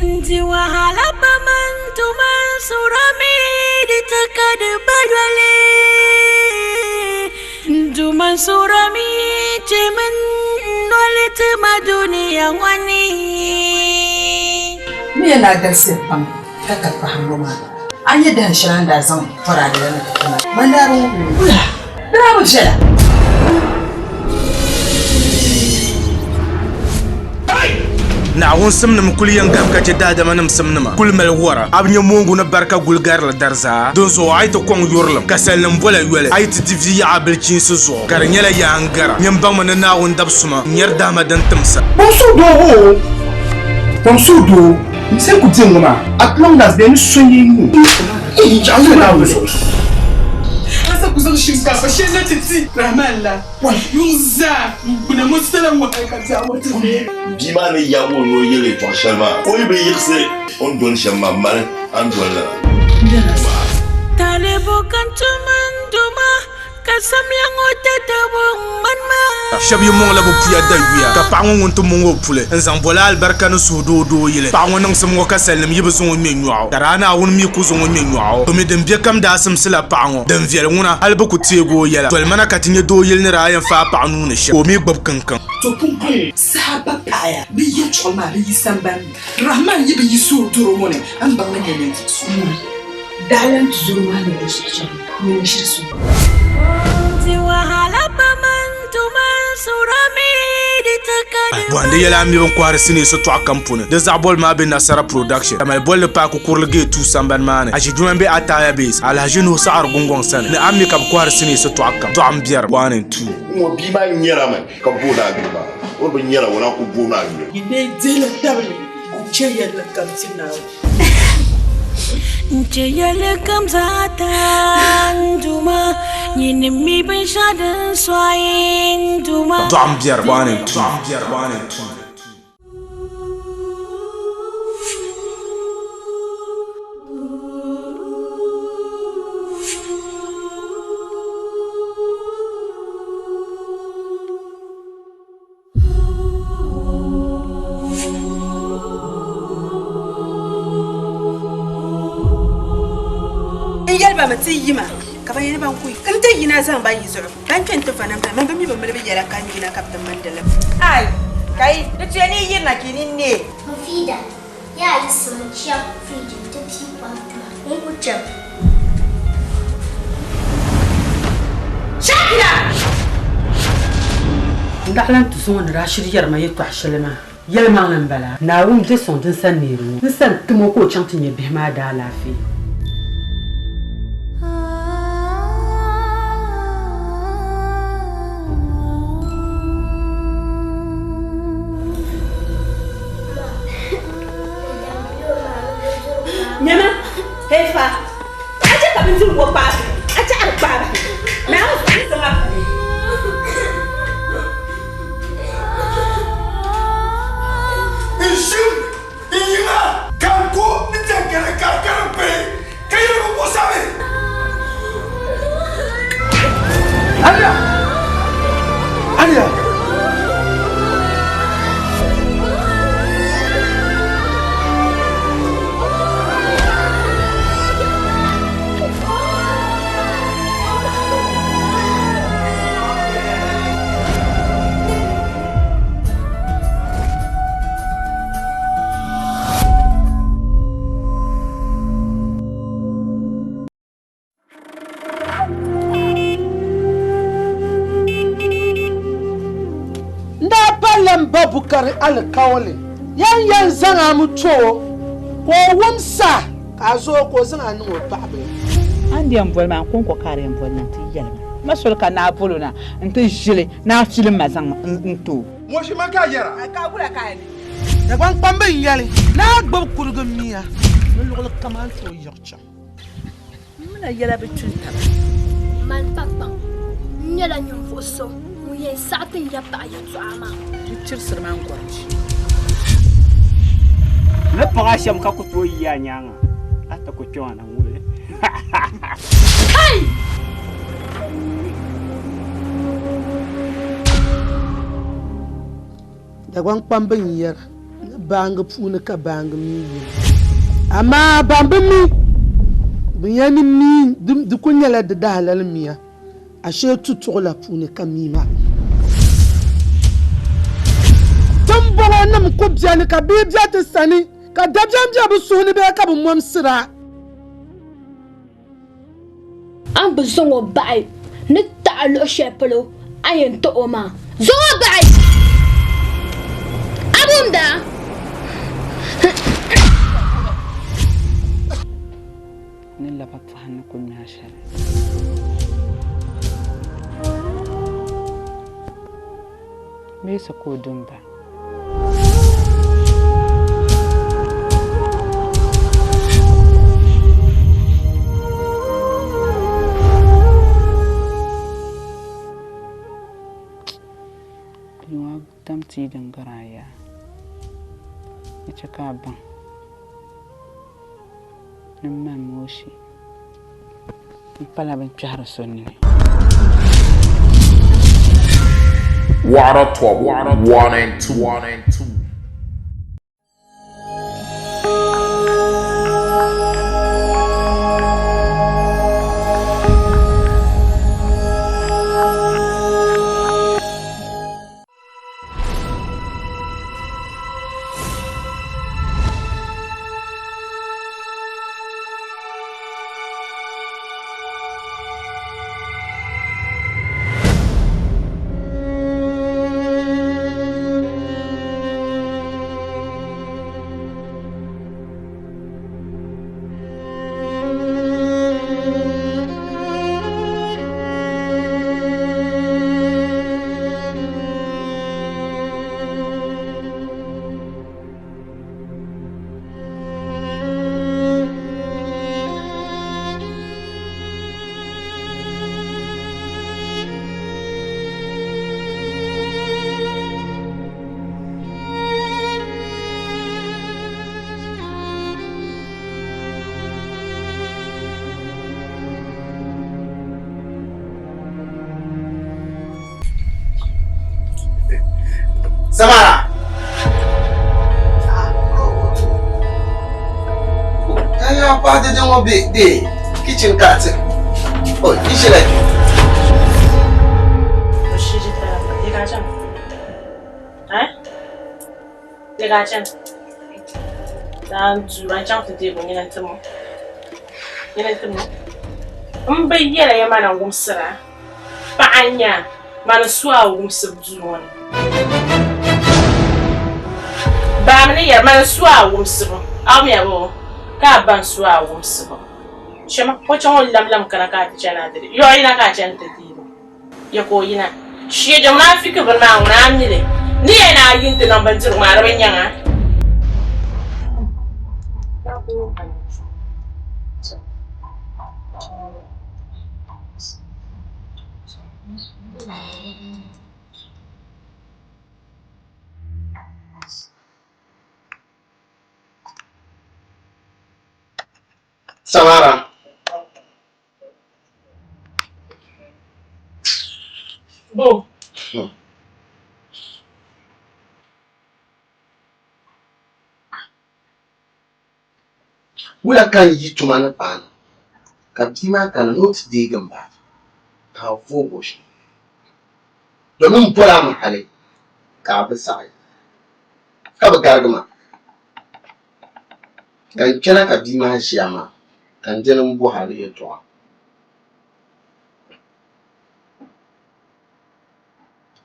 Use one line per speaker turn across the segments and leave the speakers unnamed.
Di wahala pam n tuma n surimi di ti ka di ba yoli. N tuma n surimi chemi n noli ti ma dunia ŋɔ ni.
M mi ni a galisiya pam ka ka kpahimbu maa. A nya dahin shɛli a ni daa zaŋ bɔraade la na ti ti ma, man daa bi ŋub li. Wula! Di daa bi viɛla.
Naawuni simnim kul yɛn gahim ka chɛ daadamanim simnima kul mali wɔra. A bi nya moongu ni barika guli garili dariza? Dinzuɣu a yi ti kɔŋ yurilim, ka salinim bola yoli, a yi ti di vi yaɣa bilichiinsi zuɣu, ka di nyɛla yaa n-gara. Nyin baŋmi ni Naawuni dab suma n-nyari dahima din timsa.
Kpaŋ suhudoo oo, kpaŋ suhudoo, n se ku di ŋɔ maa, at long as bɛ ni so yi nuu, n chaŋ Naawuni zuɣu.
A sa ku zaŋ shinkaafa shɛli na ti ti Rahman la, yuŋ zaa n-gbuna ŋɔ sala ŋɔ hal ka biɛɣu ŋɔ ti neei.
Bia maa ni yaag o ni o yɛl yɛtɔɣ shɛli maa, o yi bi yiɣisi o ni doli shɛm maa, mali a ni doli lala.
Talibu kan tum n Duuma, ka samli ŋɔ tatabo ŋmani ma.
Shɛba yi mɔŋla bɛ puya da yuya, ka paɣa ŋɔ ŋun ti mɔŋ o puli n-zaŋ boli alibarika ni suhudoo doo yili. Paɣa ŋɔ niŋsim ŋɔ ka salinim yi bi zaŋ o ŋme nyɔɣu, ka daa Naawuni mi ku zaŋ o ŋme nyɔɣu. To mi din be kam daa simsila paɣa ŋɔ din viɛli ŋuna, hali bɛ ku teegi o yɛla. Doli mana ka ti nya doo yili ni daa yɛn faai paɣa nuu ni shɛm, ka o mi gbubi kiŋkiŋ.
To pumpɔŋɔ saha ba paɣiya bɛ yɛtɔɣa maa bi yi sambani ni. Rahman yi bi yi suhudoro ŋɔ ni, a ni baŋ ni nyɛ ninvuɣ so.
Daɣila nti zoro maa ni di suhupiɛlli mini shiri suŋ.
Di wahala pam n tuma n surimi di ti ka di
Bɔhindi yɛla a mi bɛn kɔhiri sinii sitɔɣu kam puuni. Di zaɣ boli maa be Nasara Production, ka mali bolli paaki kurili gate 2 sambani maa ni. Aʒiduma m-be Ataya Base, Alhaji Nuhu Saɣiri Gungɔŋ sani ni a mi ka bɛ kɔhiri sinii sitɔɣu kam. Dɔɣim biɛrim 1 and 2.
Ŋ-ŋɔ bia maa nyɛrami ka booni a yuli maa. O bi nyɛra, o naan ku booni a yuli.
Yi dee dihila tabili n-chɛ yɛlli kam ti Naawuni.
N chɛ yɛlli kam zaa taa n Duuma, nyini mi binshɛɣu din sɔɣi n Duuma.
Dɔɣim biɛrim 1 and 2.
N yɛli ba mi ti yima ka ba yɛli ban ku n ti yina zaŋ ba yi zuɣu ban kpɛ n-ti va nam man bi mi bi mali bɛ yɛla ka n yina ka bɛ ti mindi li.
Ai, kai, di tuya ni yi yirina ka yi nini neei.
Mufida, Yaa yiɣisimi n-chaŋ firiji nti pii kom ti ma. N ku chaŋ.
Shakira!
N daɣila n tuso ŋɔ ni daa shiri yɛri ma yɛtɔɣ shɛli maa. Yɛlimaŋli m-bala, Naawuni je sɔŋ din sani neeri ŋɔ. N sani tim o ka o chaŋ ti nya bihi maa daalaafee.
Nyama, hey fa, a chɛ ka bindirigu ŋɔ kpaai bahi, a chɛ a di kpaai bahi. Naawuni zuɣu ni zaŋ a pali.
N ʒim n yiŋa ka n ku ni jɛnkɛri karikari kpe ka yɛli bi muɣisami.
Aliya! Aliya!
N daa palila m ba Bukari alikauli yan yɛn zaŋ a mi ti o ka o wumsa ka a zooi ka o zaŋ a niŋ o paɣabila.
A ni yɛn boli maa, n kɔŋko ka a di yɛn boli na nti yɛli ma. Ma soli ka naa bol o na nti ʒili ni a filim ma zaŋ n-ti o.
Moshi man ka a yɛra?
Ka a wula ka a ni?
Dagbaŋkpamba n-yɛli ni a gbubi kurigi mia ni luɣili kam a ni tooi yiɣi chaŋ.
M mi na yɛla bi tuli taba.
Mani Kpakpaŋ, n nyɛla ninvuɣ so ŋun yɛn saɣi ti n ya paɣa yɛtɔɣa maa.
Di chirisiri ma n-gɔrim shee.
N ni paɣ a shɛm ka ku tooi yi a nyaaŋa, a ti ku kpɛma na ŋubili.
Kai!
Dagbaŋkpamba n-yɛra ni ba. Baangi puuni ka baangi mi yina. Amaa ban bi mi bɛ ya ni mi di kuli nyɛla di dahalali mia, ashee tutuɣila puuni ka mii maa. Tiŋbɔŋɔnim ku beni ka bihi be ti sani, ka dabiɛm be bɛ suhu ni bee ka bɛ mɔmsira.
A ni bi zaŋ o bahi ni taɣi luɣ shɛli polo a yɛn ti o maa, zaŋ o bahi! A bumda!
Ni laba pɔhim ni ku nya shɛli. Meesi ka o du m-ba. Yuŋa dam tia din gari a yaa, ni chɛ ka a baŋ ni m mani Moshi m-pala bɛn kpɛhiri so nini.
Water Top 1 and 2. 1 and 2.
Samara. Kaya pa de ŋɔ be de kitchen ka ti. Oh, iṣẹ́ lẹ.
M bi yɛla ya mana wumsira paɣa n-nya mani su a wumsibu duu ŋɔ ni. Baami ni yɛri mani su a wumsibu a wumya boo ka a ba n-su a wumsibu chama o chaŋ o lamlam kana ka a ti chani a ti di yɔɣu yina ka a chani ti deegi ya ka o yina shee munafiki bini maa ŋuna a mi li ni yɛn a yi nti niŋ bindirigu maa di bi nyaŋ a.
Samara.
Bo.
Wula ka n yi tuma ni paana ka bia maa kana ni o ti deegi m baaji ka a voog o shɛm? Domin m bol a mi hali ka a bi saɣi ka bi garigi ma. Ka n kpɛna ka bia maa ʒiya maa ka n dini m-bɔh a di yɛtɔɣa.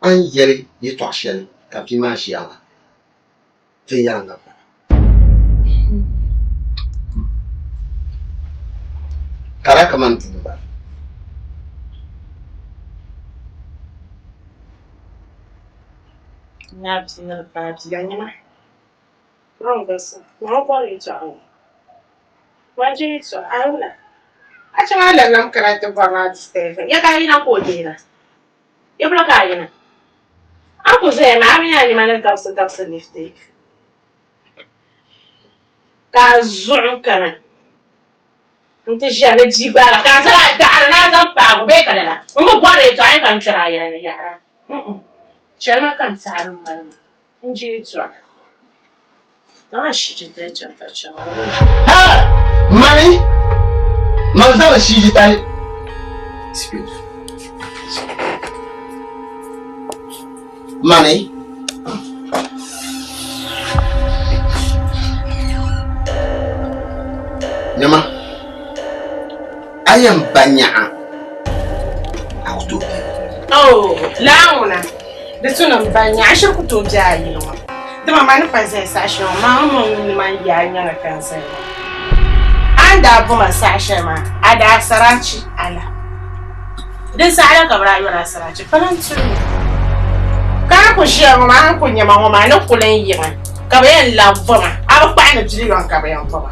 A ni yɛli yɛtɔɣ shɛli ka bia maa ʒiya maa viɛnyɛliŋga m-bala. Ka daa kaman duu m-bala.
A chaŋ a lamlam kana ti bɔri ma dispensary ya ka a yina ka o deera ya bula ka a yina a ku zaya maa a mi a nima ni gabisi gabisi lipstick ka a zuɣu kana n ti ʒiya ni bia gbaara ka a zaŋ a daɣiri ni a zaŋ paagi o bee ka lala n bi bɔri yɛltɔɣa ka n kpɛri a yɛla ni yaɣira chɛli ma ka n taɣiri m mali ma n je yɛltɔɣa.
Mani, mani zaŋ shiji tali. Mani. Nyama, a yɛn ba nyaɣa a ku tooi bɛ.
Oh, laa ŋuna di tu ni n ba nyaɣa shiri ku tooi bɛ a yili ŋɔ. Dama ma ni pa zaya saha shɛli ŋɔ maa ŋɔ ŋun ni man yaa nyaŋa ka n zaya ŋɔ. A ni daa bo ma saha shɛli maa, a daa sarachi a la. Din saha la ka bɛ daa yɔri a sarachi pala n-turi ma. Ka a ku ʒiya ŋɔ maa, a ni ku nya ma ŋɔ maa, a ni kuli n yiŋa ka bɛ yɛn labi bo ma. A bi kpahi ni biliyɔn ka bɛ yɛn bo ma.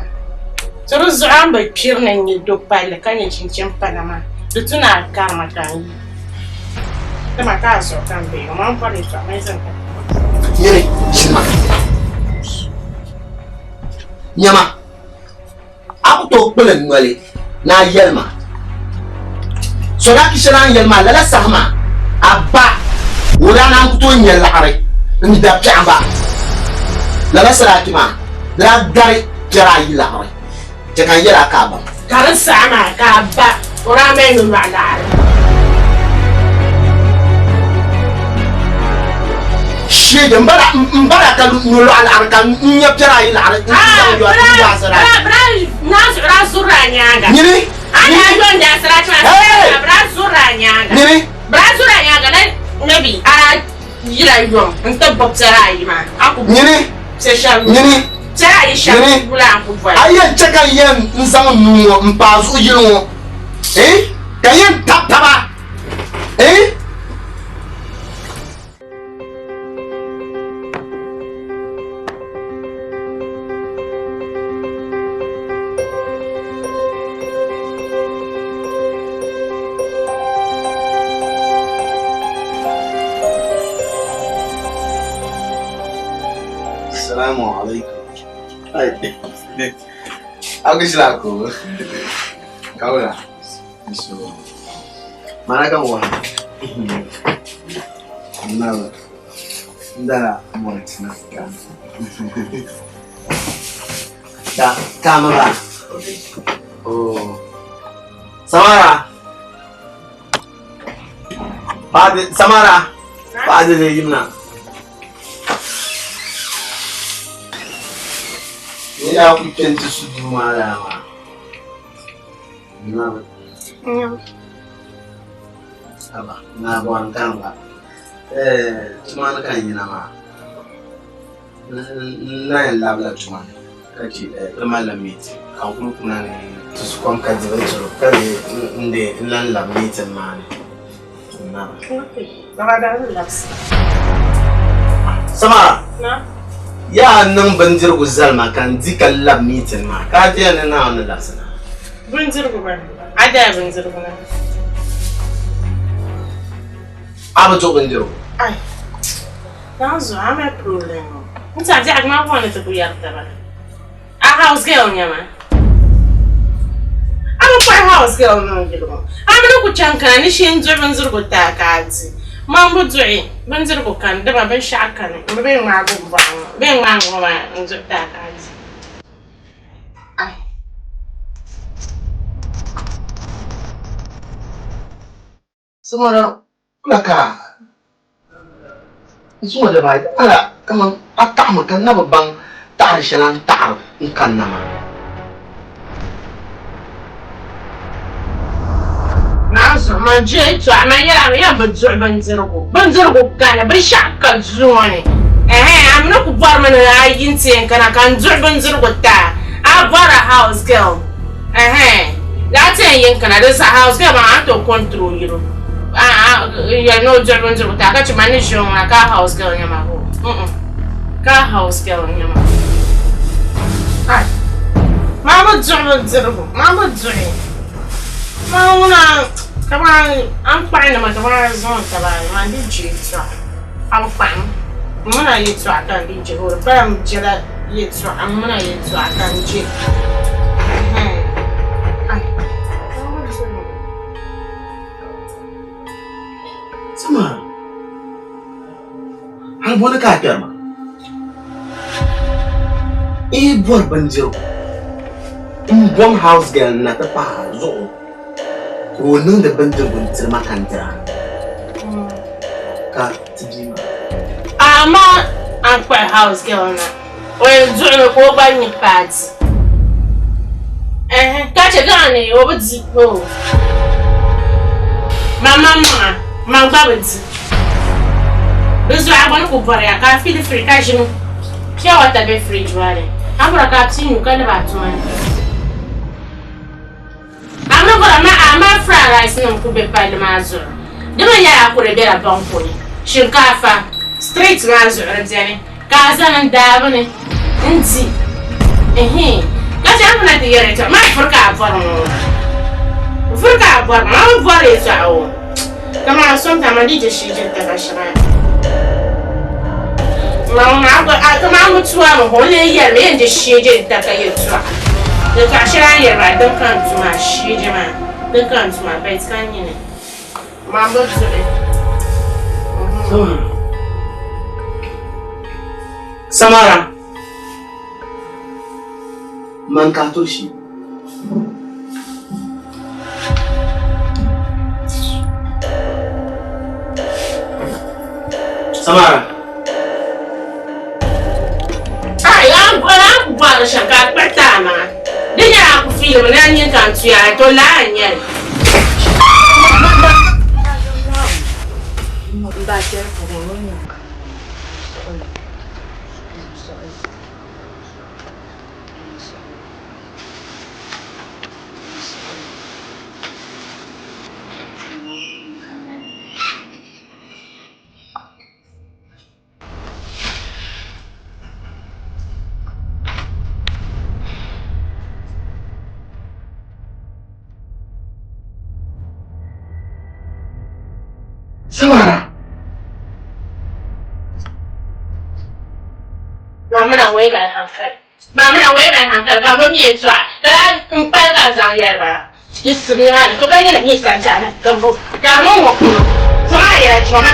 To di zuɣu a ni bi kpiri ni n-nyɛ do palli ka nyɛ chinchin pana maa, di tu ni a kari ma ka n yi. Dama ka a zuɣu ka m be ŋɔ maa, m bɔri yɛtɔɣa maa yi zaŋ ka.
Nyini, ʒini ma. Nyama, a ku tooi kpulim noli ni a yɛli ma Sodaki shɛli a ni yɛli maa lala saha maa a ba o daa naan ku tooi nya laɣiri n-da piɛɣu ba. Lala Sodaki maa di daa gari piɛri ayi laɣiri chɛ ka n yɛl a ka a baŋ.
Ka di saha maa ka a ba o daa mali nyɔnɔɣu laɣiri.
Shee m ba daa ka nyɔlɔɣu laɣiri ka n nya piɛri ayi laɣiri n-zaŋ yɔ a Sodaki. Nyini! Nyini! Nyini! Nyini! Nyini! A yɛn chɛ ka n yɛn n zaŋ n nuu ŋɔ m-pa a zuɣu yili ŋɔ, eh? Ka n yɛn tabi taba, eh? Assalamu alaikum. Akushilako. Kaula. So, mana kan wa. Nada. Ndara moritina ka. Da kamera. Oh. Samara. Pade Samara. Pade le yimna. Ni ya ku kenti su duma la ma. Aba, na bɔri n ba. Eh, tuma ni ka n yina maa. N na yɛn labila tuma ni ka chɛ ti malila meeting ka n kuli kuna ni ti su kom ka di bindirigu ka di n de n lan labi meeting maa ni. N naba. Samara, yaa niŋ bindirigu zali ma ka n di ka labi meeting maa ka a ti yɛli ni Naawuni ni labisi na.
Bindirigu ba? A daya bindirigu na?
A bi duɣi bindirigu?
Ai, daa zuɣu a mali problem o. N ti a biɛhigu maa bɔŋɔ ni ti ku yɛri taba. A house girl nyɛ ma? A bi kpuɣi house girl niŋ yili ŋɔ. A mi ni ku chaŋ kana ni shee n-duɣi bindirigu ti a ka a di. Man bi duɣi bindirigu kani dama binshɛɣu kani m bi bee ŋmaagi m bɔɣu ŋɔ bee ŋmaagi ŋɔ maa n-duɣi ti a ka a di. Ai.
Samara kula ka n suŋɔ daba ayi ala kaman a taɣimi ka n na bi baŋ taɣiri shɛli a ni taɣiri n kanna maa.
Naanzuhi man je yɛltɔɣa man yɛla a mi yɛn bi duɣi bindirigu bindirigu kani binshɛɣu ka duu ŋɔ ni ɛhɛn a mi ni ku bɔrimi ni a yi nti yɛn kana ka n duɣi bindirigu ti a a bɔrila house girl Ɛhɛn, lala ti yɛn yin kana di saha house girl maa a ni tooi control yino n yɛli ni o duɣi bindirigu ti a ka chɛ ma ni ʒi o ŋuna ka house girl nyɛ ma hoo mm ka house girl nyɛ ma ai maa bi duɣi bindirigu maa bi duɣi maa ŋuna kamani a ni kpahi nima kamani zaŋ taba maa di je tɔɣa a bi kpahi m mini a yɛltɔɣa ka n di je o di pala m jɛla yɛltɔɣa m mini a yɛltɔɣa ka n je.
Samara, hali bɔni ka a kpɛri ma? N yi bɔri bindirigu, m bom house girl na ti pahi a zuɣu ka o niŋdi bindirigu n-tiri ma ka n dira ka ti bia maa.
Amaa a ni kpuɣi house girl na, o yɛn duɣimi ka o gba nya paati. Ɛhɛ, ka chɛ gaɣa ni o bi di o. Man maŋmaŋa, man gba bi di. Di zuɣu a gba ni ku bɔriya ka a fili firi ka ʒini pure water be fridge maa ni. A bɔra ka a pii nyu ka lab a tuma ni. A mi bɔra ma amaa fried rice nim ku be palli maa zuɣu. Di mi nyɛla a ku di bela banku ni. Shinkaafa street maa zuɣu di beni ka a zani n daa bini n di. Ɛhii. Ka chɛ a ni ti yɛri yɛltɔɣa maa vuri ka a bɔri ŋɔ. Vuri ka a bɔri ŋɔ. A bi bɔri yɛltɔɣa o. Kaman sometimes a dii je shee je taba shɛŋa. Ma ŋun maa gba a kaman bi tu a mi o lee yɛli mi yɛn je shee je n ta ka yɛltɔɣa. Yɛltɔɣa shɛli a ni yɛri maa din ka n tu maa shee je maa din ka n tu maa but ka n nyini. Man bi duhi.
Samara. Man ka a turi shee. Samara.
Ai, a ni ku bɔri shɛm ka a kpuɣi ti a maŋa. Di nyɛla a ku fiilimi ni a nini ka n tuya a, to laa n-nyɛ li.
Samara.
Mamina wei ka hankali. Mamina wei ka hankali ka bi mi yɛltɔɣa ka lahi n kpali ka zaŋ yɛli ba yi sib nimaani ka ba nyɛla nyɛ sanzana ka bo ka a niŋ ŋɔ polo so maa yɛla choma.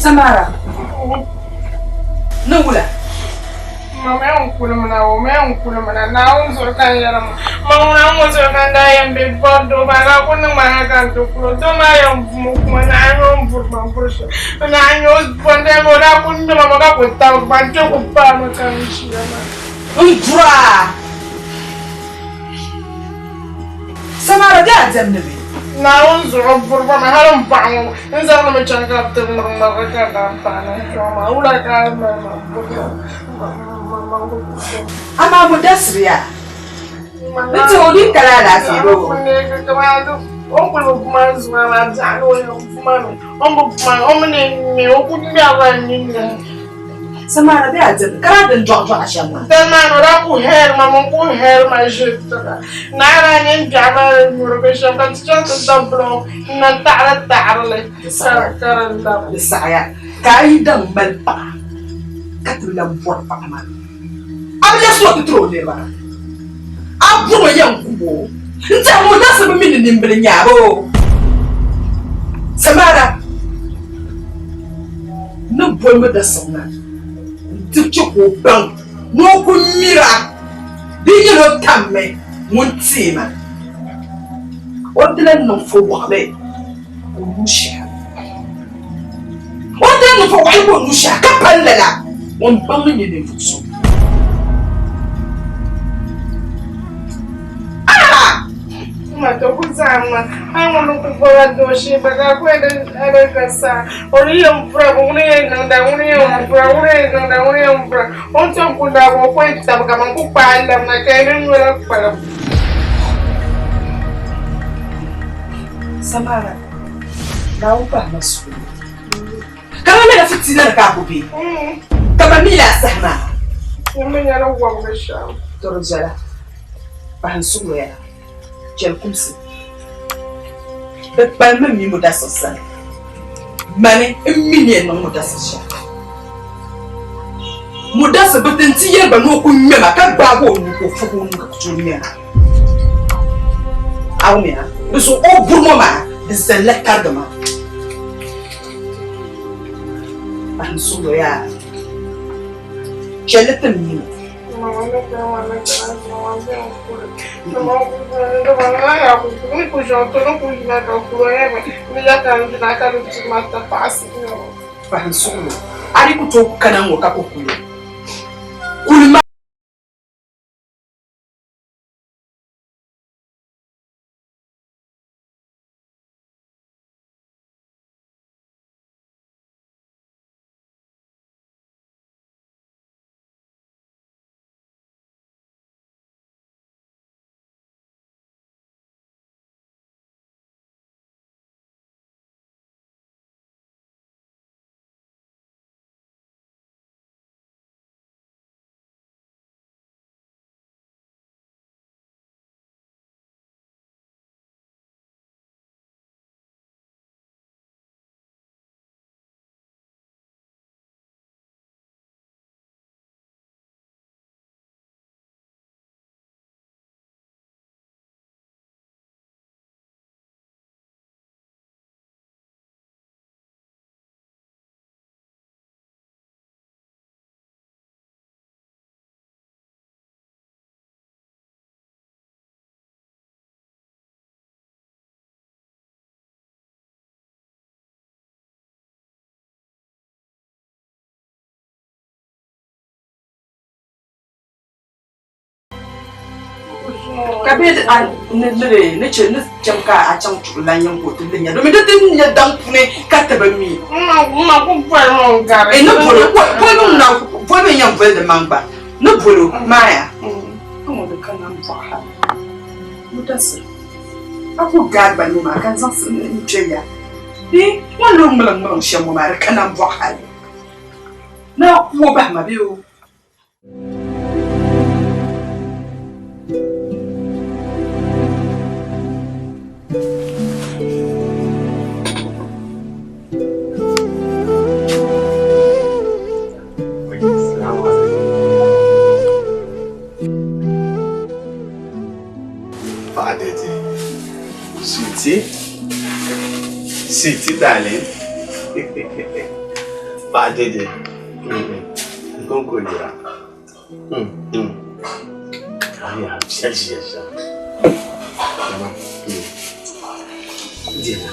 Samara. Ni wula.
Ma ma yɛn kulimina o ma yɛn kulimina Naawuni zuɣu ka n yɛri ma ma ŋuna ŋɔ zuɣu ka n daa yɛn be bɔri doo maa ka ku niŋ ma ha ka n ti kuli o doo maa yɛn bumi kuma naa nyɛ o ni buri ma buri shɛli naa nyɛ o bɔndali o daa ku ŋmɛma ma ka ku tabi gba n kpe ku paami ka n ʒiya maa.
N bura Samara bɛ a diɛmdi mi.
Naawuni zuɣu buri ba mi hali m paɣa ŋɔ n zaŋdi mi chaŋ ka bɛ ti ŋmariŋmari li ka daa paai na kpɛŋɔ maa wula ka a mali ma buri ba
Amaa Mudasiri yaa n ti o ni kali alaafee bee o?
O ni kuli bi bu ma n zuɣu maa biɛɣu ni o yɛn bu ma mi o ni bi bu ma o mi ni ŋme o ku ŋmɛrila n nini ni.
Samara bɛ a diɛmdi ka daa din dɔɣi dɔɣi shɛm maa.
Dali maa ni o daa ku hɛri ma mini ku hɛri ma ʒiri tiŋa. Naa daa nyɛ biɛɣu maa ni nyuri binshɛm ka ti chaŋ ti da bulɔk n-na taɣiri taɣiri li ka di labi.
Di saɣiya ka a yi daŋ mali paɣa ka ti bi lan bɔri paɣa maa, a bi lɛbisi o ti tiri o niriba. A bɔri o yɛn gub o n-tɛhi ŋɔ nasibu mini nimbili nyabu. Samara. Ni boli mi dasiŋ na nti chɛ ka o baŋ ni o ku miri a di yi nyɛla o tammi ŋun teei ma, o ni ti lan niŋ fɔwaɣili ka o nuu shɛhi a. O ni ti lan niŋ fɔwaɣili ka o nuu shɛhi a ka pali lala, o ni baŋ ni nyɛ ninvuɣ so.
Ma to ku zaŋ ma a ŋuni ku bɔra dooshee gba ka a ku yɛn di ka saa o ni yɛn bura ŋuni yɛn niŋda ŋuni yɛn bura ŋuni yɛn niŋda ŋuni yɛn bura o ni tom ku naagi o ku yɛn tabi kaman ku kpaai labina ka yi ni nyola kpalim.
Samara, Naawuni pahi ma suhu. Kaman mila fitiina ni ka a ku be. Kaman mi la a saha maa.
N mi nyɛla wɔbigi shɛm.
To di viɛla, pahi n suɣuloya, chɛli kumsi. Di kpalimmi m mi Mudasir sani. Mani m-mi ni yɛn niŋ Mudasir shɛli. Mudasi bi ti n-ti yɛli ba ni o ku ŋme ma ka gbaagi o nuu ka o fɔbi o nuu ka ku tooi ŋme ma. A wumya? Di zuɣu o buri ŋɔ maa di zalila tarigi maa. Pahi n suɣulo yaa. Chɛli ti mi mi. Pahi n suɣulo. A di ku tooi kana ŋɔ ka ku kuli. Kuli maa. Ka bɛ a ni ni ni chɛ ni chɛm ka a chaŋ chuɣu lan yɛn ka o ti linya domin di ti nyɛ daŋ puuni ka ti bi mi.
Ma ku boli mi n gari.
Ni boli boli mi ŋuna boli mi n yɛn boli di maŋ gba ni boli o maaya. Ŋɔ di ka nam bɔɣa hali Mudasir a ku gaai gba nuu maa ka n zaŋ n kpe ya bee ŋɔ ni lo ŋmiliŋ ŋmiliŋ shɛm ŋɔ maa di ka nam bɔɣa hali ni a ku o bahi ma bee o.
Paɣa dede, sweetie, sweetie darling, paɣa dede, n konko yura, a viɛli ʒiya shɛm, dina.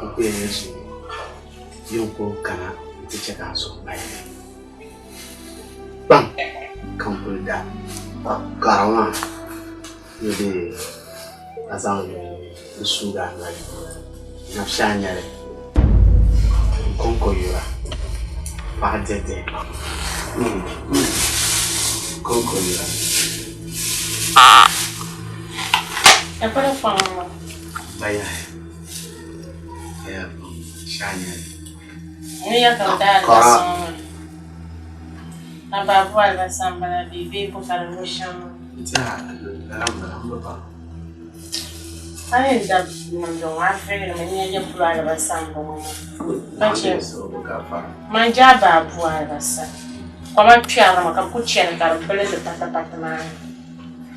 N ku yɛn zuŋɔ yiŋ ka o kana nti chɛ ka a zuɣu paligi. Kpaŋ ka n kuli da garo maa ni bɛ a zaŋ li n-suugi a noli. Nabisha a nyɛli n kɔŋko yura paɣa dɛdɛ n kɔŋko yura. Bayahi.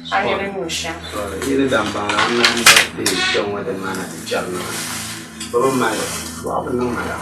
A ni di nyu shɛm.
Yi ni daa baŋ la, n naan daa deei kpiɔŋ ŋɔ dini maa na ti kpɛri na maa. Bɛ bi mali li, bɔɣu bi niŋ ma la.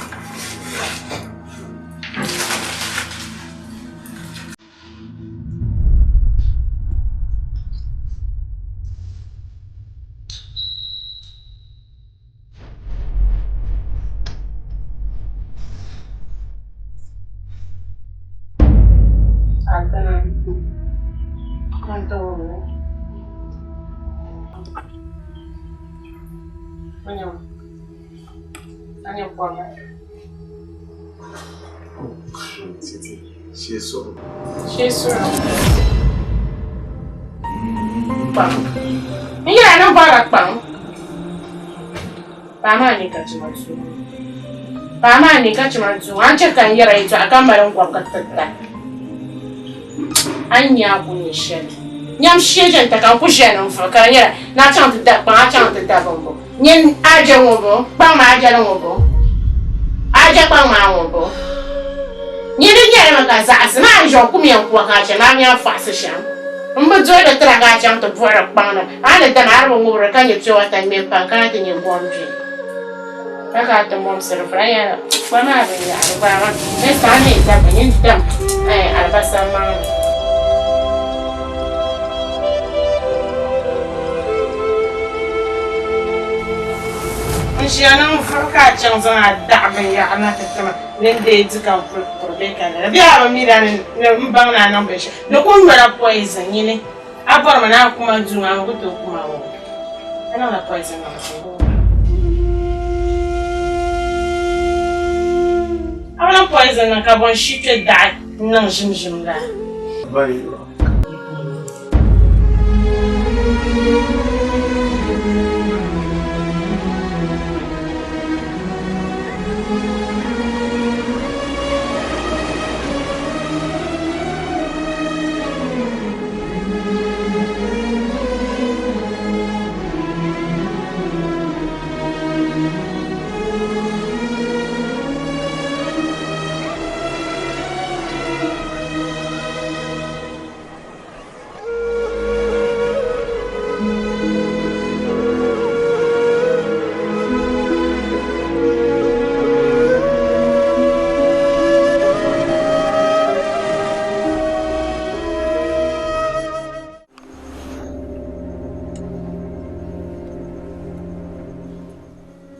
N yɛla ni bɔrila kpaŋ. Paɣa maa ni ka chima duu. Paɣa maa ni ka chima duu. A ni chɛ ka n yɛra yɛtɔɣa ka mali n gɔbi ka tirita. A ni nya a ku nya shɛli. Nyam shee ʒe n-ta ka n ku ʒiya ni n vuɣi ka di nyɛla ni a chaŋ ti da kpaŋ a chaŋ ti da bimbo. Nyin a je ŋɔ bo? Kpaŋ maa a jɛli ŋɔ bo? A je kpaŋ maa ŋɔ bo? Nyini nyɛlimi ka zaɣisi maa n ʒiɔ kum yɛn kuwa ka a chɛ maa mi a fɔɣisi shɛm. M bi doli di tira ka a chaŋ ti buɣiri kpaŋ ni a ni dama a di bi ŋubiri ka nyɛ pure water ŋme m-pa n-kana ti nyɛ gom bɛ ka ka a ti mɔmsiri vura yɛla kpa maa bi yaɣi di gbaai ma next time a mi dabba nyin dam alibasa maŋli. N ʒiya ni n vuhi ka a chaŋ zaŋ a daɣu binyɛhiri na ti ti ma ni n deei di ka n kuli kuri bee ka lala bee a bi mi la ni m baŋ ni a niŋ binshɛli di kuli nyɔla poison nyini a bɔrimi ni a kuma duu maa mi ku tooi kuma o ka niŋla poison niŋ di A bi niŋ poison niŋ ka bɔn shi kpe daɣi n niŋ ʒim ʒim la.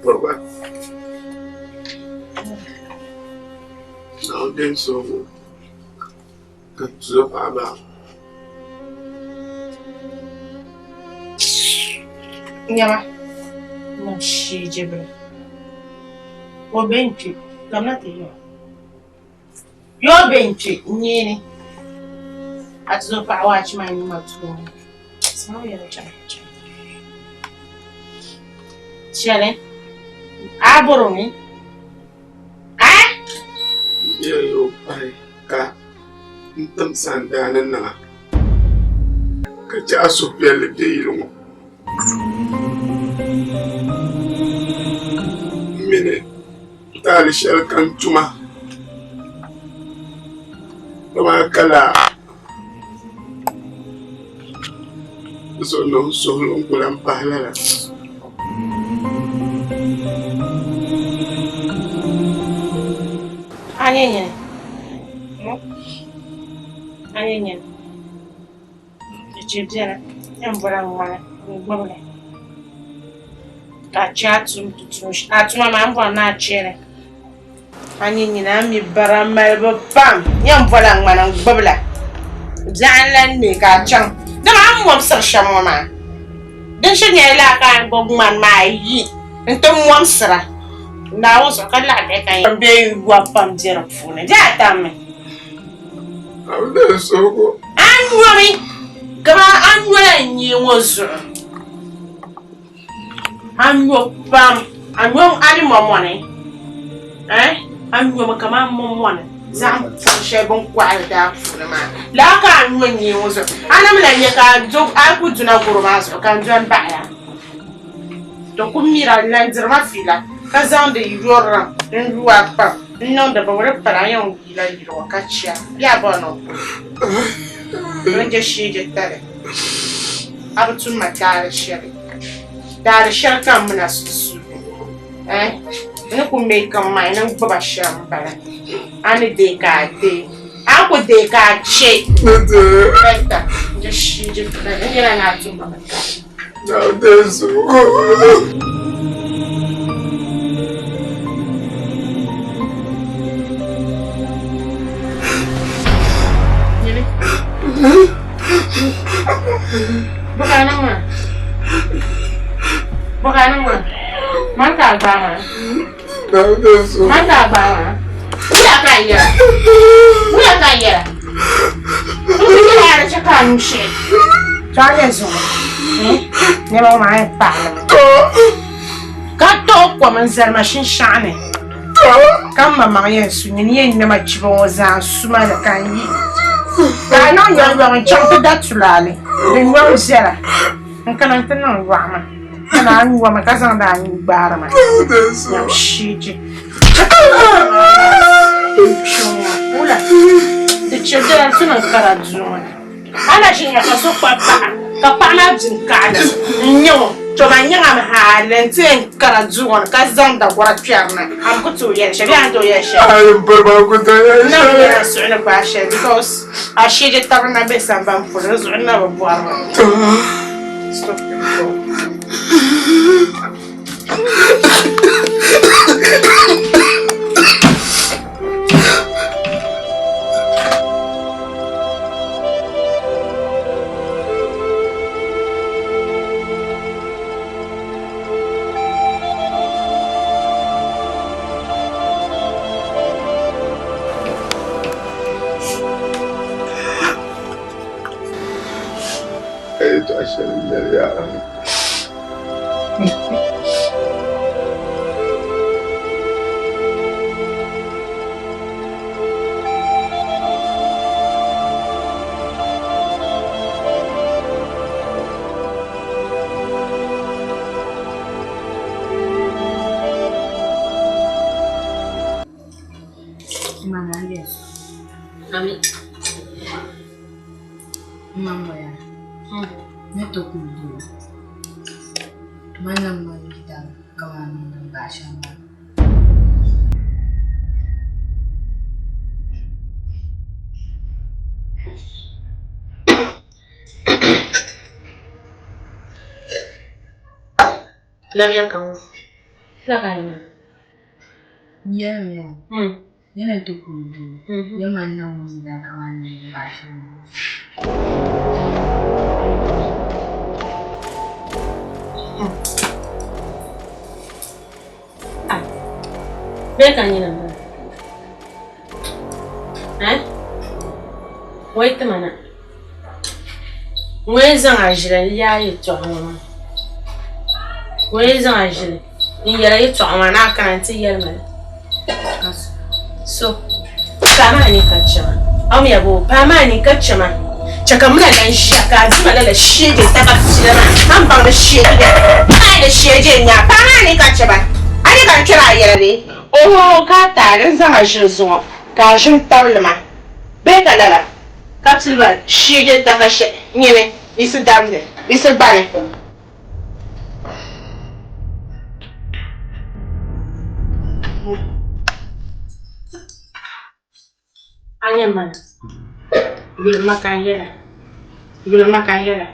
Bɔrɔba Naawuni deei suhigu ka tuzo paɣa maa.
Nyama nam shee jibili o be n-kpe kamina ti yɛli o Yoo be n-kpe n-neeni a tuzo paɣa waachi maa nima tuuni Shɛli a bɔri mi a?
Yɛli o pahi ka n tim sandaani niŋ a ka chɛ a suhupiɛlli be yili ŋɔ mini taali shɛli ka n tuma dama ka laa zuɣu ni n suhuri n ku lahi pahi lala.
A nyɛ nyini a nyɛ nyini cheche biɛni yɛn bɔla ŋmani n gbubili ka a chɛ a tum a tuma maa n bɔri ni a chɛli A nyɛ nyina a mi bara malibu pam yɛn bɔla ŋmani n gbubila biɛɣu n lahi ŋmɛ ka a chaŋ dama a ni momsiri shɛm ŋɔ maa din shiri nyɛla laa ka a ni gbubi ŋmani maa yi n ti momsira Naawuni zuɣu ka laɣi bihi ka yɛn bɛ yɔbu pam bɛ di puuni bɛ a tammi a nyomi kamani a nyola n nyee ŋɔ zuɣu A nyo pam, a nyo a ni mɔmɔni, eh, a nyomi kamani mɔmɔni zaŋ puhi shɛli bini kɔhiri daa puuni maa. Lala ka a nyo n-nyee ŋɔ zuɣu. A ni mi lahi nya ka a ku duna gɔro maa zuɣu ka n dɔni baɣi a. Di ku mira n-lan diri ma fiila ka zaŋdi yurilim n-lu a pam n-niŋdi bi di pala a yɛn wula yili ŋɔ ka che a bee a bɔri ni o kuli din je shee je tali. A bi tum ma taali shɛli. Taali shɛli ka m mina sunsuuni. Eh, n ni ku make m mind ni n gbuba shɛm m-bala. A ni deei ka a deei. A ni ku deei ka a che. Better, n je shee je tali. N yɛla ni a tum ma taali. Ka tooi kom n-zali ma shinshaɣu ni ka m ma maŋ yɛn su nyini yɛn ŋme ma chibi ŋɔ zaa n-su ma ni ka n yi ka a niŋ yɔŋyɔŋ n-chaŋ ti da tulaale din yɔŋ viɛla n-kana nti niŋ yɔɣu maa ka naan yɔ ma ka zaŋdi a nuu gbaari ma nyam shiiji. Wula, di chɛ dala ti niŋ kara duu ŋɔ ni. A na ʒi nya ka so kpabi paɣa ka paɣa maa di n-kaɣili n-nyɛ o, to man nyaŋa mi hali nti yɛn kara duu ŋɔ ni ka zaŋ dagɔra kpɛri na. A mi ku tooi yɛli shɛli bee a ni tooi yɛli shɛli?
Ayi m piri maa ku tooi yɛli
N na bi
shɛli.
yɛli a suhu ni gbaai shɛli because a sheeje tabiri na be sambani polo di zuɣu n na bi bɔri ba. Stop it.
Ka yɛtɔɣ shɛli yɛli ya.
Ami.
Mamaya. Ni to kuli doo. Manna mali yidana kamani ŋun bahi shɛm maa.
Labiya ka ŋɔ.
Yɛlimiya, ni ni ti kuli doo, ya mani niŋ ŋun yidana kamani ŋun bahi shɛm maa.
Bee ka nyina maa? Eh? Wai ti ma na. Ŋun yɛn zaŋ a ʒili n-yaai yɛtɔɣa ŋɔ maa. Ŋun yɛn zaŋ a ʒili n-yɛli yɛtɔɣa maa ni a kana nti yɛli ma li. So, paɣa maa ni ka chɛ ma. A mi ya boo, paɣa maa ni ka chɛ ma. Chɛ ka muna lan ʒiya ka a di ma lala sheeje taba pila maa. A ni baŋ ni sheeje maa ni sheeje n-nyɛ a. Paɣa maa ni ka chɛ ma. A ni ka n kpɛri a yɛla bee? Oho, ka a taali n-zaŋ a ʒili zuŋɔ ka a ʒini tabili ma bee ka lala? Ka pili ba sheeje taba shɛli nyini yiɣisi damdi, yiɣisi gbani. A nyɛ mana yuli ma ka n yɛla yuli ma ka n yɛla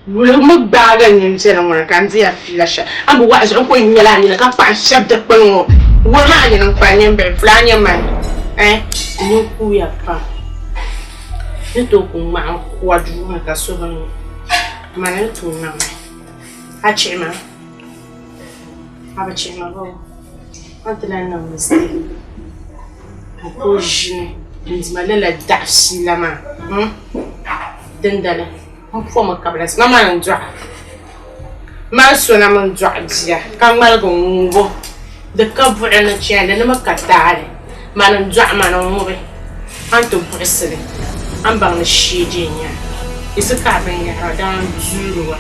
yuli mi gbaagi n nini viɛla ŋɔ ni ka n diya fiila shɛli a ni bi waɣa zuɣu n ku nyɛla a nini ka kpahi shɛbi dikpuni ŋɔ wuli maa nini n kpa n nini bihi pula a nyɛ mani eh n nini kuuya pam ni tooi ku ŋmahi n kuwa duu ŋɔ ni ka so bi mi mani ni tooi niŋ li a chihi ma a bi chihi ma boo a ni ti lahi niŋ mistake n ku ʒini n-di ma lala daɣu fiila maa dindali m pomi kabila ma maa n-dɔɣi mali so na mi n-dɔɣi bia ka ŋmaligi ŋ-ŋubi o di ka buɣili ni chani di ni mi ka taali mani n-dɔɣi mani n-ŋubi a ni ti buɣisi li a ni baŋ ni sheeje n-nyɛ a yiɣisi kahi binyɛhiri dama n duuri wa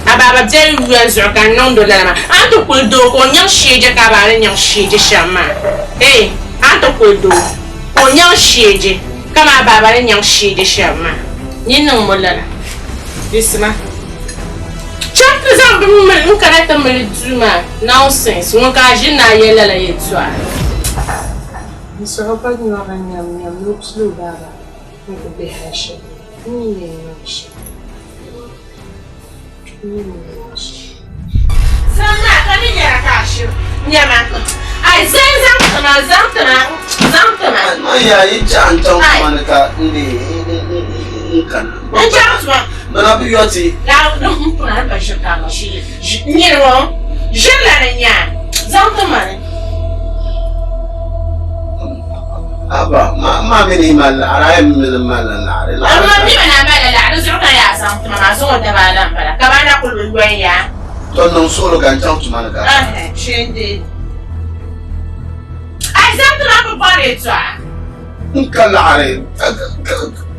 a baaba biɛli yuya zuɣu ka n niŋdi o lala maa a ni ti kuli doo ka o nyaŋ sheeje ka a baa ni nyaŋ sheeje shɛm maa ee a ni ti kuli doo ka o nyaŋ sheeje kamani a baaba ni nyaŋ sheeje shɛm maa nyin niŋ mo lala yiɣisi ma chaŋ ti zaŋ bini mili n kana ti mili duu maa nonsense ŋun ka a ʒini ni a yɛli lala yɛltɔɣa. N suhu gba nyɔrila nyamnyam ni o pili o baaba ni ku be hal shɛli n ni yɛn niŋ shɛm. N ni yɛn niŋ shɛm. Zaŋ maa ka ni yɛra ka a shiri nyama. Ai zaŋ zaŋ ti ma zaŋ ti ma zaŋ ti ma.
Man yaa yi chaɣ n chaŋ tuma ni ka n dii n kana.
N chaŋ tuma.
Bɛ na bi yɔ ti.
Yaa n puna ni pa ʒiri ka a ma shiri nyini ŋɔ ʒirila ni nyaa zaŋ ti ma ni.
Aba, ma mi ni mali laɣiri, a yi mi ni mali laɣiri.
Amma mi mi na mali laɣiri zuɣu ka yaa zaŋ ti ma maa zuŋɔ daba ala m-bala ka ba na kuli bi yɔn yaa.
To niŋ suɣili ka n chaŋ tuma ni ka.
Ɛhɛ, shee n-deei. A yi zaŋ ti ma bi bɔri yɛltɔɣa.
N ka laɣiri,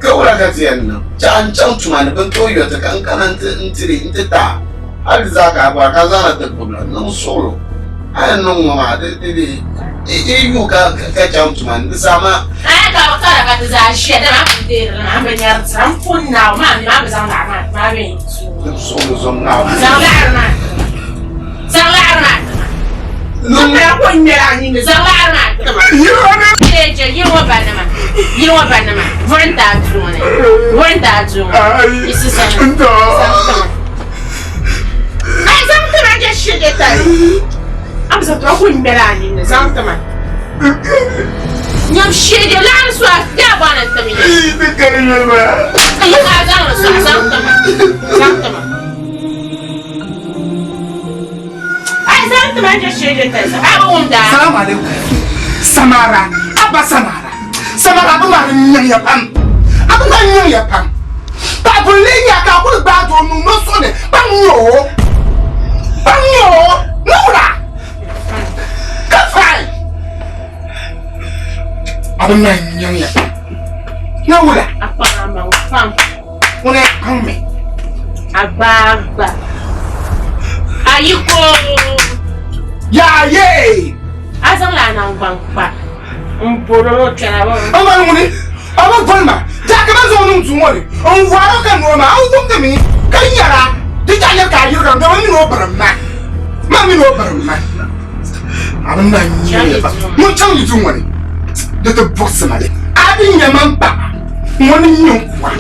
ka wula ka ti yɛn niŋ? Chaɣ n chaŋ tuma ni, bɛ ni tooi yɔ ti ka n kana nti ti a. Hal di zaa ka a bɔri ka a zaŋla ti gbibila. Niŋ suɣilo. A yɛn niŋ ŋɔ maa, di di. Yi yu ka ka chaŋ tuma ni di saha maa.
Aya ka bi kara ka ti zaa ʒiya dama a pun deeri li maa, m bi nyari dira, m pun naai maa mi maa bi zaŋ laɣiri maa ti ma a bee n tuui ŋɔ.
Di suɣili zom naai.
Zaŋ laɣiri maa ti ma. Zaŋ laɣiri maa ti ma.
N kul ŋmɛla a nini.
Zaŋ laɣiri maa ti ma. Cheche, yili ŋɔ banima, yili ŋɔ banima, vuɣi n-ti a duu ŋɔ ni, vuɣi n-ti a duu ŋɔ ni, yiɣisi zani, zaŋ ti ma.
Ai zaŋ ti ma je shege tali. A bi zaŋ ti ma kul ŋmɛla a nini, zaŋ ti ma.
Nyam shege laɣiri so a yaa bɔni n-ti mi. Yi ka a zaŋ li so a zaŋ ti ma, zaŋ ti ma.
Salamu alaikum. Samara, Abba Samara. Samara abin maa di niŋya pam. Abin maa niŋya pam. Paɣa buni lee nya ka a kuli gbaai doo nuu ni o suhu ni kpaŋ nyɛ o. Kpaŋ nyɛ o. Ni wula? Ka fine. Abin maa niŋya pam. Ni wula? Ŋuni kpaŋ mi.
Agbagba. Ayiko.
Yaaye.
A zaŋla a naŋgban kpa n bori o kpɛna ba.
N bali ŋuni a bi boli ma jaaki ba zaŋ niŋ duu ŋɔ ni n waara ka noo maa n wumdi mi ka nyɛra di jahi nyɛri ka a yirigira dama mini o birim ma ma mini o birim ma a bi na nyɛ ba ŋun chaŋ yi duu ŋɔ ni di ti buɣisi ma li a bi nyɛ man paɣa ŋuni n-nyɛ n kuɣa.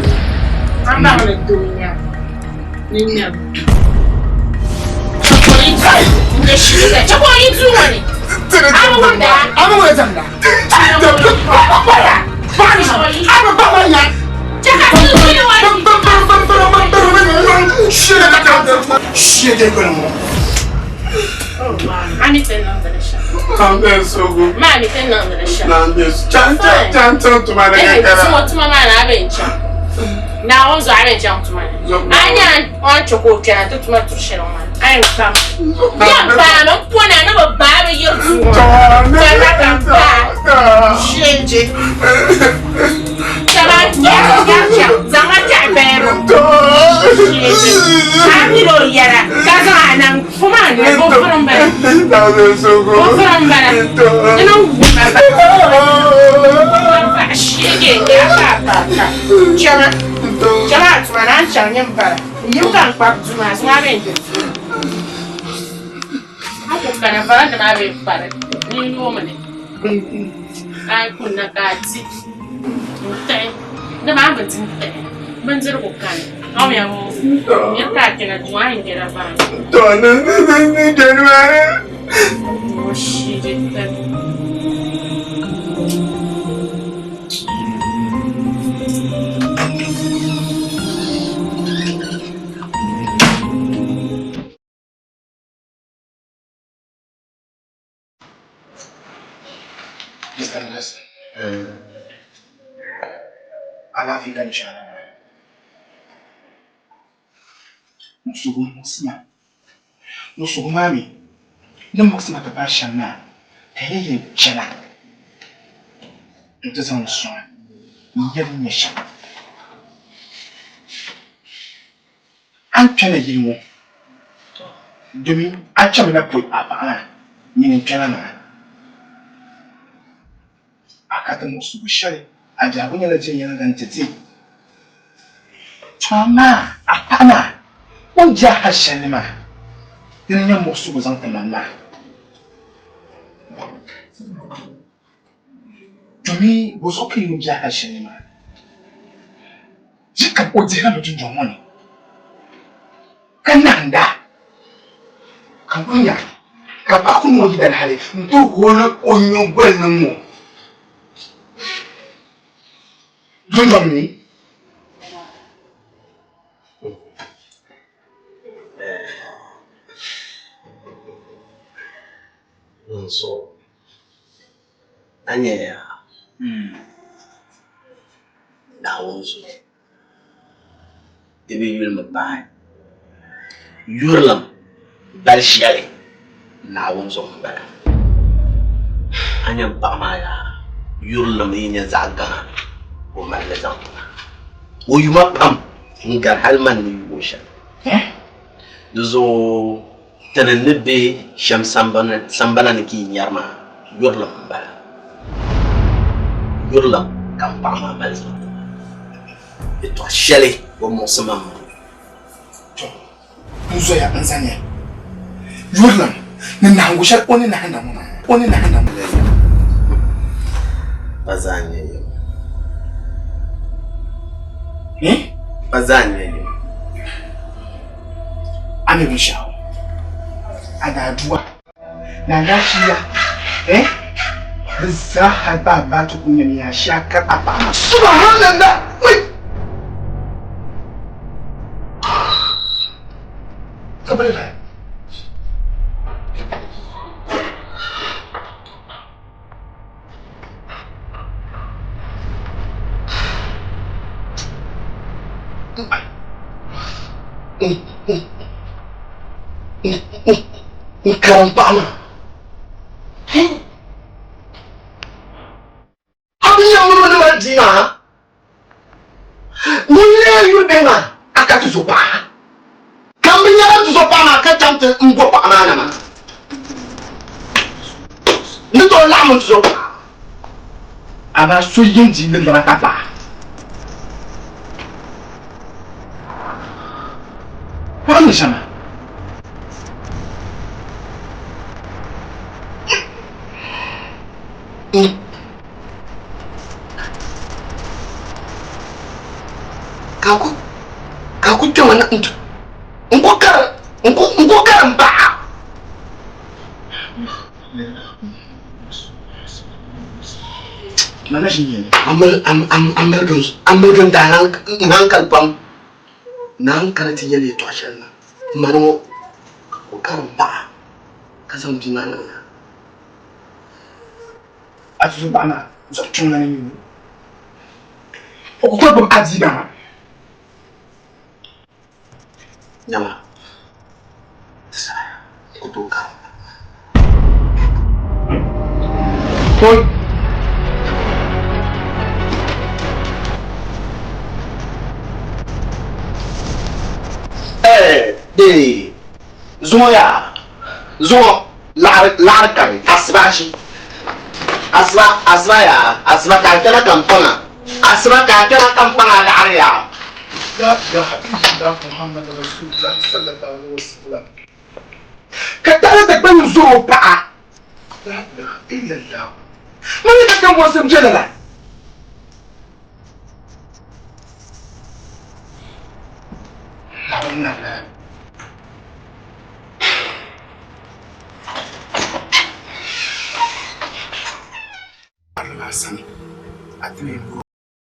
Naawuni zuɣu a bɛn chaŋ tuma ni. A nya o ni chɛ ka o kpɛna nti tuma turi shɛli ŋɔ maa, a yɛn kpam. Yɛn paami m-pona ni bɛ baai bɛ yiri duu ŋɔ ni, ka na ka m paai ʒiɛnje. Shɛba yɛri yɛri chaŋ, zaŋma tɛhi bɛɛro ʒiɛnje. A mini o yɛla ka zaŋ a naŋ fum a noli, bɔ vuri m-bala, bɔ vuri m-bala, di ni wuhi ma ba ʒiɛnje a pa pa pa. Chama, chama a tuma ni a ni chaŋ nyini bala. N yim ka n kpabi duu maa, zuŋɔ a bee n-di duu. A ku kana varanda maa bee kpari ni n yoomi li. A yi kunna ka a di n-tiɣi dama a bi di n-tiɣi bindirigu kani. A mi a miri ka a kpɛna duu a yɛn bela varanda. O shee tali.
Mr. Nelson, alaafee ka ni shɛli maa. Muɣisigu muɣisi ma. Muɣisigu maa mi ni muɣisi ma ti paai shɛm maa, ka yi yɛn chana nti zaŋ li sɔŋ n-nya din nyɛ shɛm. A ni kpɛna yili ŋɔ domin a kpɛmina pɔi a paɣa maa nyini n-kpɛna maa. A ka ti muɣisigu shɛli, a biɛhigu nyɛla viɛnyɛliŋga nti ti. To amaa a paɣa maa o ni je a hal shɛli ni maa, dini n-nyɛ muɣisigu zaŋ ti man maa. Domin bɔzuɣu ka yi ni je a hal shɛli ni maa? Yi kab o dihila mi dundɔŋ ŋɔ ni, ka nahinda, ka ŋun nya ka paɣa ku niŋ o yidana hali n-ti holi o nyiŋgoli ni ŋ-ŋɔ dundɔŋ ni.
Dinzuɣu a nya yaa Naawuni zuɣu di bi yuli mi pahi yurilim bali shɛli Naawuni zuɣu m-bala. A nya m paɣa maa yaa yurilim yi nyɛ zaɣ gaŋa ka o mali li zaŋ ti ma. O yuma pam n-gari hali man ni yu o shɛli. Di zuɣu ti ni ni be shɛm sambana ni ka yi nyari maa. Yurilim m-bala. Yurilim ka m paɣa maa mali zaŋ ti ma. Yɛtɔɣ shɛli o muɣisi ma m-bɔŋɔ.
Tɔ! N zoya n zaniya. Yurilim ni nahiŋgu shɛli o ni nahinda ŋɔ maa, o ni nahinda ŋɔ.
Pa zaa n-nyɛ yim. Pa zaa n-nyɛ yim.
A mi binshɛɣu? A daa dua ni a lafiya eh? Di zaa hali pa a ba ti ku nyami a shia kari a paɣa maa. Subhanallah! Wai! Ka bɛ la.
N karim paɣa maa. A bi nya mini ni mali bia maa? Ŋun lee yuli bihi maa, a ka ti zo paɣa. Ka m bi nyɛla ti zo paɣa maa ka chaŋ ti n bo paɣa maa na maa. N ni tooi laɣim n ti zo paɣa.
Amaa so yɛn di ni lana ka paɣa. Paɣa ni ʒɛma.
Ka ku ka ku kpɛma na n ku kari n ku kari m baɣa. A miligi n daa n hankali pam ni a ni kana ti yɛli yɛtɔɣ shɛli na mani ŋɔ ka ku kari m baɣa ka zaŋ bia maa niŋ ya.
A tuzo paɣa maa zuɣu kpiɔŋlana n-nyɛ o. O ku kuli gbubi a bia maa.
Nyama, di saha n ku tooi karim ba.
Pɔi.
Ɛɛ, dee, zuŋɔ yaa, zuŋɔ laɣiri, laɣiri kari, asibaasi, asiba, asiba yaa, asiba ka a kpɛna ka m paŋa, asiba ka a kpɛna ka m paŋa laɣiri yaa.
La ilaha illallah Muhammad Rasulullah sallallahu alaihi wasallam. Ka taɣili ti kpani zoro paɣa. La ilaha illallah. Mani ka kan bɔrisi bɛ lala. Naawuni na la. Sani a ti ni